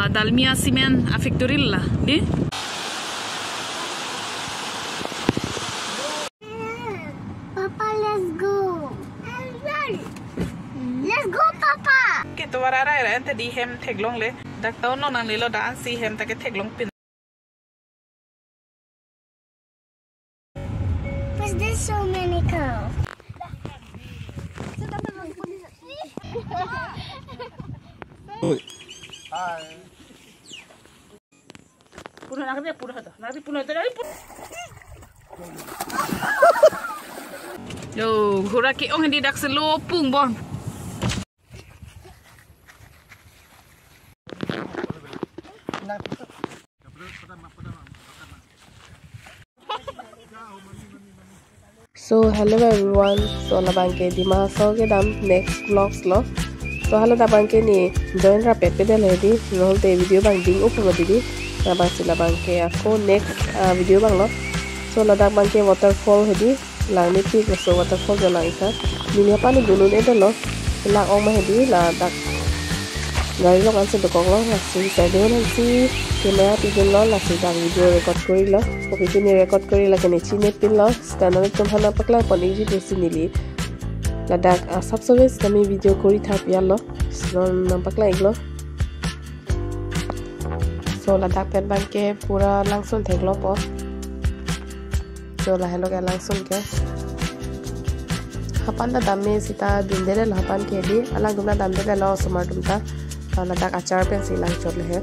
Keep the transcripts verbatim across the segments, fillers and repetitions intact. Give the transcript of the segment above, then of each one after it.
Dalmia Cement a factory la, di? Papa, let's go. Let's go, Papa. Ke tovar arai ra ante di hem theklongle. Dak town longle lo, dak ansi hem ta ketheklong pin. Why there's so many cows? Hi. Pura nang dia pura hata. Nang dia pura hata. Nang dia pura. Yo, hura ke-ong di dak selo pung bon. So hello everyone, so labang ke Dima Hasao kedam next vlogs lo. So hala labang ke ne join rapet pe delo di, roll te video abang ding up lo di, labang si labang ke ako next, ah, video abang lo. So ladak abang ke waterfall hedi, langmepik, laso waterfall jo lang isa. Neli apani dunun-e dolo. Lang-ong ma hedi, ladak gari along ansi dokok lo, lasi side along ansi camera pidun lo, lasi dak video record kori lo. Kopi pini record kori lake ne chinepin lo. Seta nanglitum aphan nangpaklang pon-ikji pusi neli ladak asap service kami video kori thap ya lo. Non nangpaklang-ik lo. So ladak pen abang ke pura langsun theklo po. So lahelo ke langsun ke. Hapan ta dam-e seta dundedetlo hapan ke di. Alangtum ta damdedetlo osomar atum ta. Ah, ladak achar pensi langchot le he.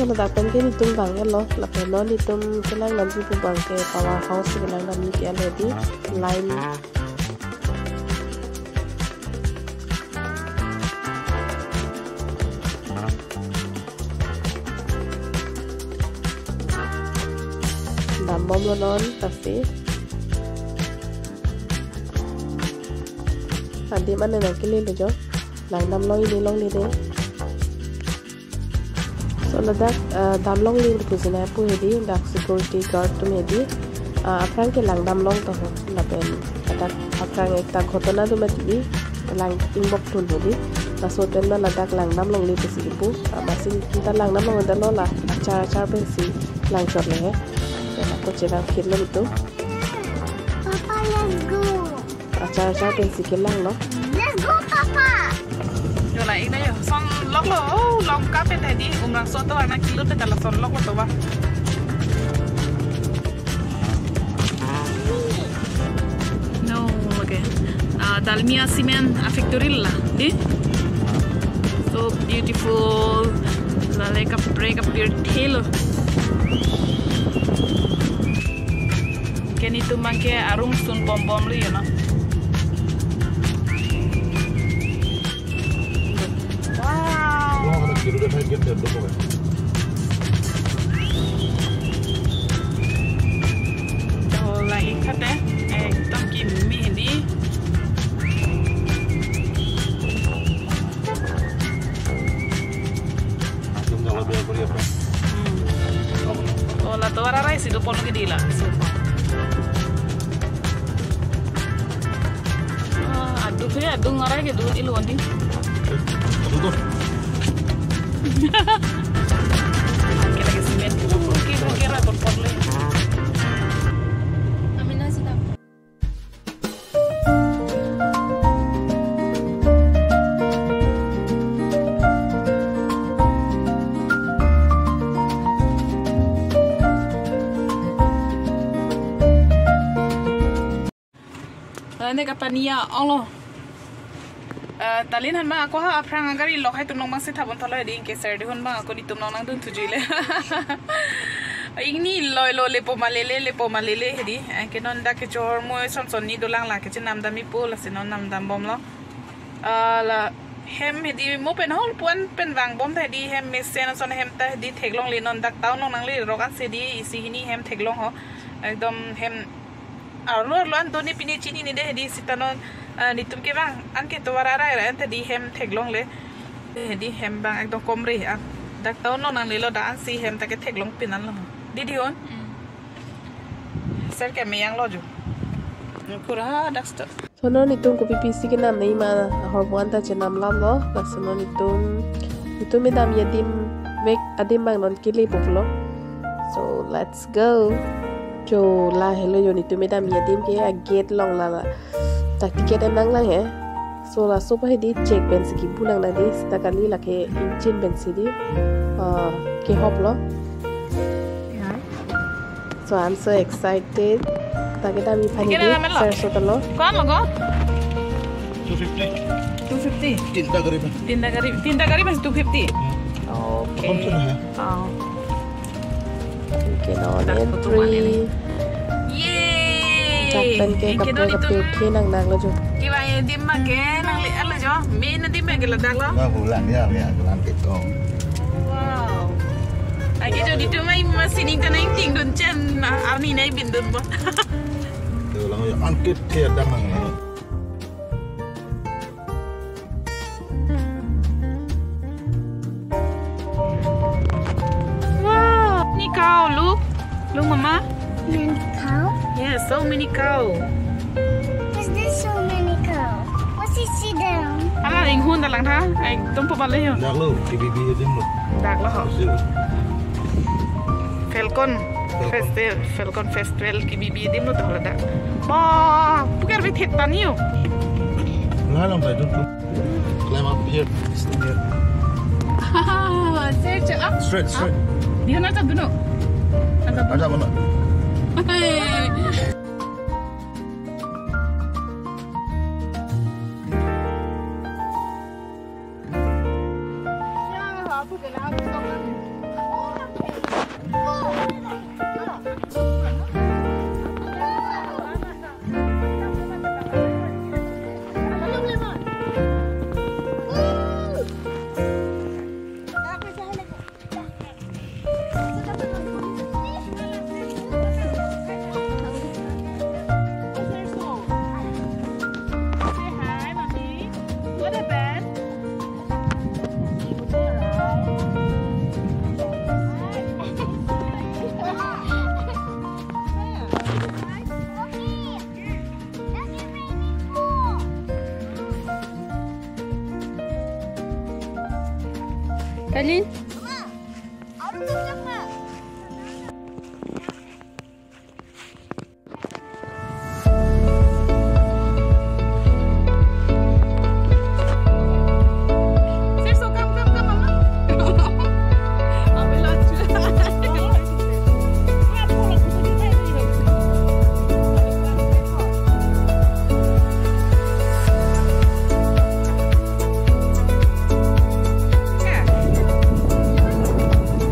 So ladak pen ke netum vang-et lo, lapen non netum kelang damji pu abang ke power house kelang damji ke-et lo di, line. Dambomlo non, lasi. Adim an nangkele lo jo. Langdam longle, longle de. So ladak, ah, dam longle pusi nangpu hedi, dak security guard atum hedi. Ah, aphrang ke langdam long to ho, lapen ladak aphrang ekta ghotona do mati di, lang ingbok thun hedi. Laso pen na ladak langdam longle pusi kipu. Ah, amatsi ta langdam longledetlo, la achar achar pensi langchot le he. Lapen ako chenam khit lo itu. Papa, let's go. Achar achar pensi kelang lo. Let's go, Papa. Yo la, ik na yo. Son lok lo. Oh, long ka pen tadi. Umrangso atovar nangkelut pen ta lason lok lo atovar. No, okay. Ah, Dalmia Cement a factory la, di? So beautiful. Lale kaprek kapir thelo. Ke netum abang ke arung sun pombom lo, you know. Wow. Oh, la-ik khate, ekdom kimi hedi. Hmm. Oh, la tovar arai si dopon ke di la. So. Ah, aduk ya, aduk ngarai ke dun ilu andi. Aduk tuh. Oke, lagi semen. Oke, oke, repot-pot le. Amina sudah. Ane kapania onglo. Eh, Talin han ma ako ha aphrang agari lok hai tum nong mangsi thabon thalo hedi, ke ser di hun ma ako netum nong nangdun thuji le. Ingni loi lo lepo ma lele, lepo ma lele hedi. Anke non dak kejor mo son son ni dolang la kechenam dam-ipo, lasi non namdam bomlo. Ah, la hem hedi mo pen hol puan pen vangbom ta hedi, hem mesen ason hem ta hedi theklongle, non dak town along nangle rok ansi di isi hini hem theklong ho. Ekdom hem arlo arlo an doni pini chinine de hedi seta non, ah, netum kevang an ke tovar arai ra ante di hem theklongle. Eh, di hem abang ekdom komre ah. Dak town along nanglelo, dak ansi hem ta ketheklong pin anlo. Didi on? Mm. Ser ke meyang lo jo. Pura dak sto. So non itum kopi pisi kenam nangji ma ahormu anta chenam lam lo. Laso non itum, itum kedam adim vek adim abang non kele puplo. So let's go. Jo, lahelo jo itum kedam adim ke a gate along la la. Dak ticket nanglang he. So laso pa hedi check pensi kibu nang nadi, seta kali lake ingchin pensi di, ah, kehop lo. So I'm so excited. Dak kedam aphan hedi, sir, so talo. Kon lo ko? Two fifty. Two fifty. Tinta gari pen. Tinta gari, tinta gari pen two fifty. Hmm. Okay. Kon tu na hai? Oh. Okay, non entry. Yay! Dak pen ke kaprek kaprek ke nang nang lo jo. Kevang adim abang ke nangle-et lo jo. Main adim abang ke ladak lo. Ba bulan ya, ya, bulan kita. Wow. Ake jo di tu mai ma sining ta nangtingdun chen na arni nai bindun bo. Tu lang ya, angkit dia damang lang. Wow, many cow, look. Look, Mama. Many cow? Yes, so many cow. Is there so many cow? What's it see them? Hala inghun ta langtha. Ekdom po bale yo. Dak lo, K B B adim lo. Dak lo ho. Brazil. Falcon. Falcon. Festival, Falcon Festival K B B adim lo ta hala dak. Wah, puker bi thet tan yo. Lah, lang pai dun tu. Climb up here. Stay here. Sir, check up. Straight, straight. Di hana ta duno. Ada mana? Kalin?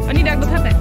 Ani dak dothat eh.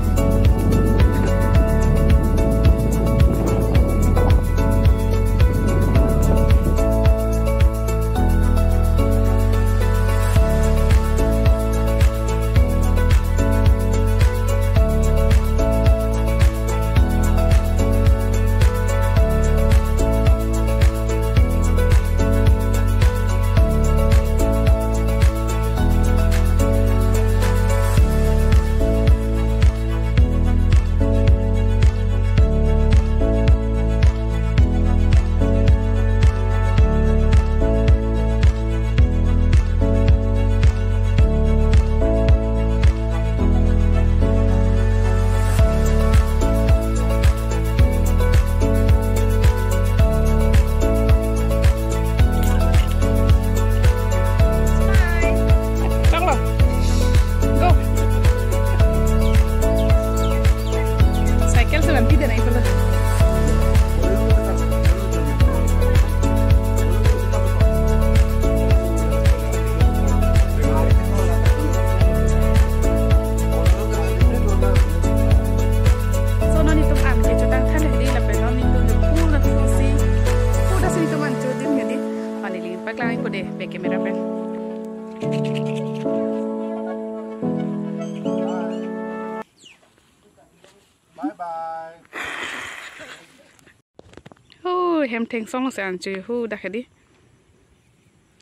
Chalo. Go. Cycle si lampi dei nai pala. So non itum an kechotang than hedi lapen non itum jo pool ta si, pool ta si itum an chodim hedi. Pani li paklang ko dei back camera pen. Bye bye. Oh, hem thengsong si an cho hu dak hedi.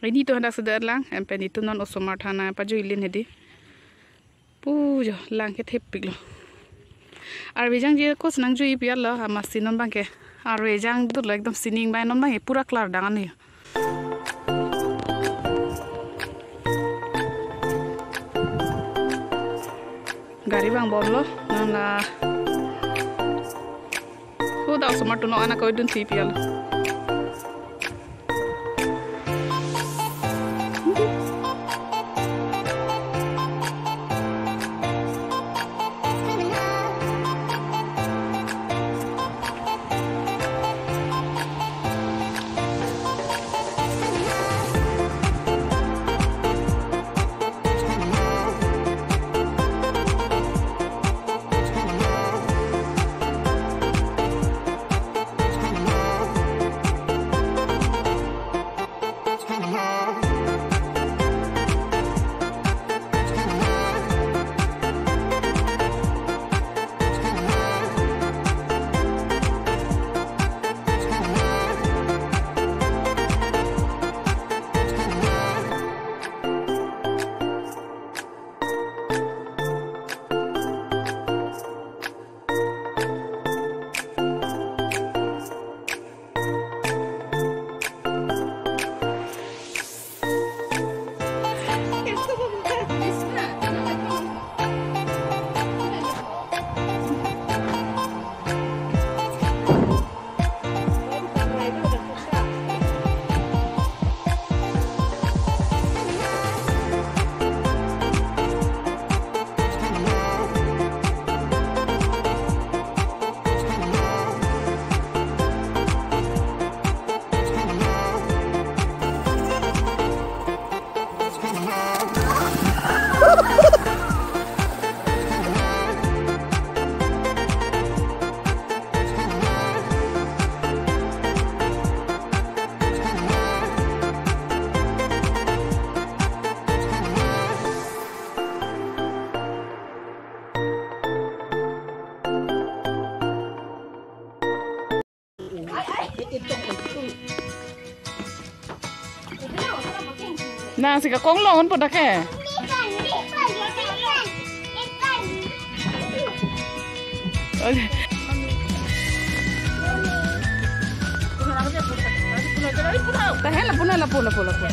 Nelitum hadak seder lang, em pen nelitum non osomar thana pajui lin hedi. Pu jo, lang kethepiklo. Arve jangje kos nangjuipi alo, amatsi non abangke. Arve jang dolo ekdom sining bai non abangke pura klardang an jo. Gari vangbomlo, non la. Hu dak osomar atum non ana koidun thipi alo. Nangsi kakong longonpo dak ke. Tahan, lapu na, lapu, lapu, lapu.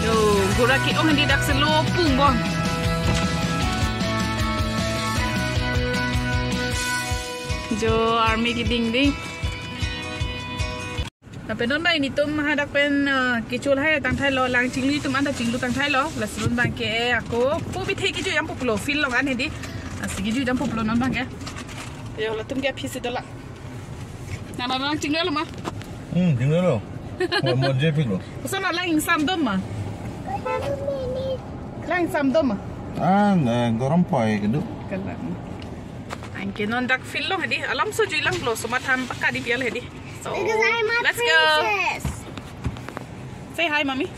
Yo, gura ke-ong hedi dak selo pung bon. Jo army keding ding. Lapen non abang nelitum hadak pen, ah, kecho lahai tangthailo, lang chinglu atum anta chinglu tangthailo, lason abangke ako pu bithe kejui dampo pulo, field along an hedi. Lasi kejui dampo pulo non abangke. Yo, latum ke aphi si dolang. Nana lang chinglu lo ma? Hmm, chinglu lo. Mo, mo je pilo. Koson lang ingsam dom ma? Lang ingsam dom ma? Ah, eh, gorom poi kedo. Kalang. Anke non dak field along hedi, alam so jui lang lo, osomar atum pakadi pial hedi. So, because I'm a let's go. Princess. Say hi, mommy.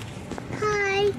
Hi.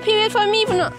He wait for me, puno.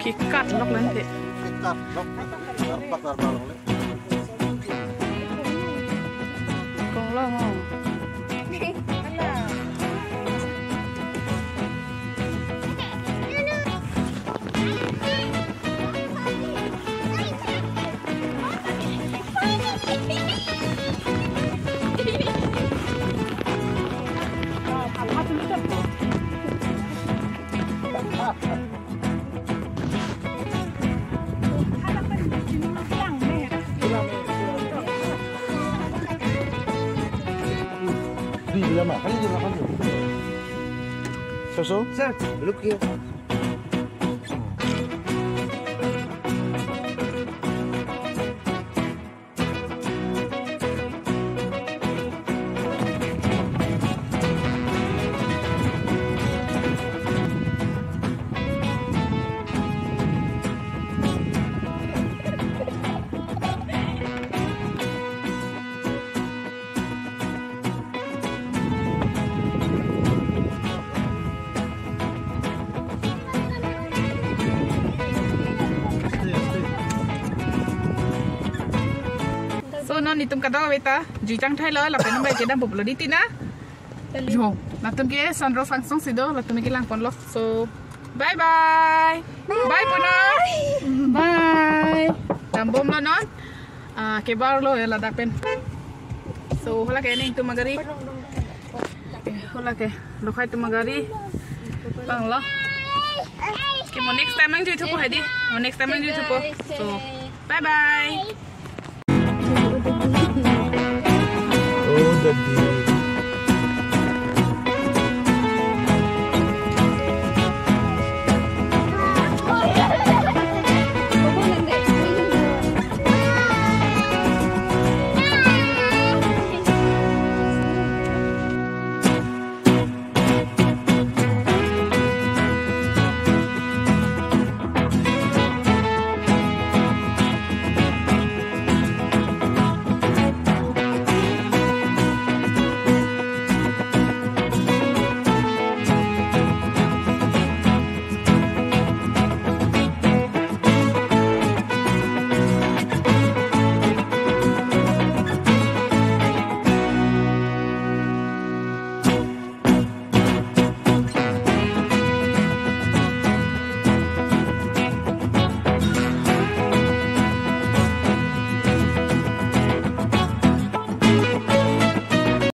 Kikat lok lente. Kikat lok. Arpat arpat lok le. Kong long oh. So, so? Sir, look here. So non netum kadokave ta jui chang thailo, lapen number kedam buplo di tina. Yo, latum ke Sandro Sangsong si do, latum ke langponlo. So bye bye. Bye puno. Bye. Dambomlo non. Ah, kebarlo ya ladak pen. So hala ke netum agari. Eh, hala ke, lokhai atum agari. Banglo. Okay, mo next time nangjui thupo hadi. Mo next time nangjui thupo. So bye bye.